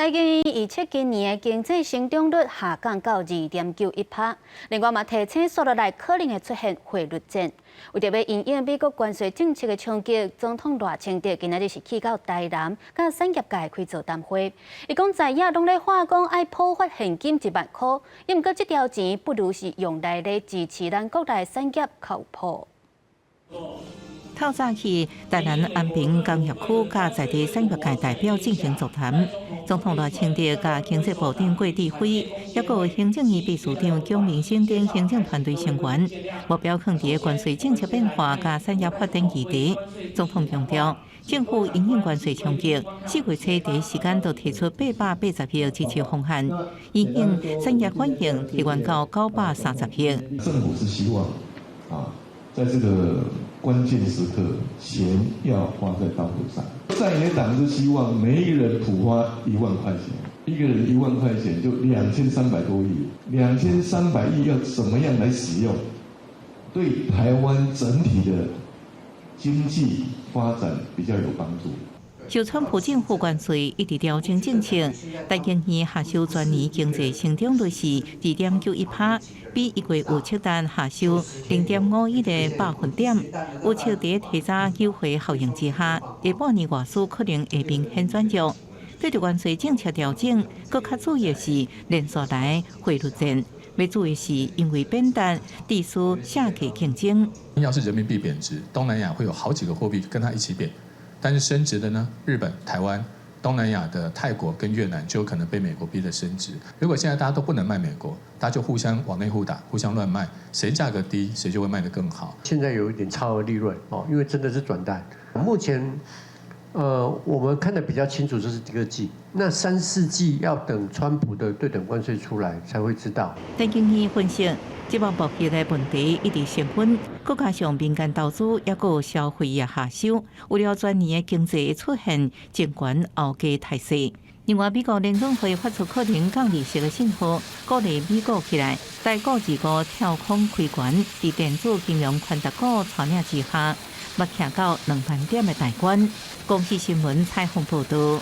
台經院預測今年的經濟成長率下降到2.91%。另外嘛提醒，紲落來可能會出現匯率戰。為著欲因應美國關稅政策的衝擊，總統賴清德今仔日是去到台南，佮產業界開座談會。伊講在野攏咧喊講愛普發現金1萬箍，毋過這條錢不如是用來咧支持咱國內產業較有譜。透早去台南安平工業區，佮在地產業界代表進行座談。總統賴清德佮經濟部長郭智輝，抑閣行政院秘書長蔣明生等行政團隊成員，目標囥佇關稅政策變化佮產業發展議題。總統強調，政府因應關稅衝擊，4月初第一時間就提出880億支持方案，因應產業反應提懸到930億。政府是希望啊，在這個關鍵時刻，錢要花在刀口上。在野黨是希望每一個人普發1萬塊錢，一個人1萬塊錢就2300多億，2300億要怎麼樣來使用，對台灣整體的經濟發展比較有幫助。受川普政府關稅一直調整政策，台經院下修全年經濟成長率是2.91%，比1月預測單下修0.51個百分點。預測佇提早優惠效應之下，下半年外輸可能會明顯轉弱。對著關稅政策調整，閣較注意的是連續來匯率戰。欲注意是因為貶值，致使下價競爭。要是人民幣貶值，東南亞會有好幾個貨幣跟它一起貶。但是升值的呢？日本、台灣、東南亞的泰國跟越南就有可能被美國逼得升值。如果現在大家都不能賣美國，大家就互相往內互打，互相亂賣，誰價格低，誰就會賣得更好。現在有一點超額利潤哦，因為真的是轉單。目前，我們看得比較清楚，就是第二季。那三四季要等川普的對等關稅出來才會知道。台經院分析，這波貿易的問題一直升溫，閣加上民間投資抑閣消費也下修，預料全年的經濟會出現爭懸拗價態勢。另外，美國聯準會發出可能降利息的信號，鼓勵美股起來。台股25跳空開懸，佇電子金融權值股帶領之下，欲徛到2萬點的大關。公視新聞採訪報導。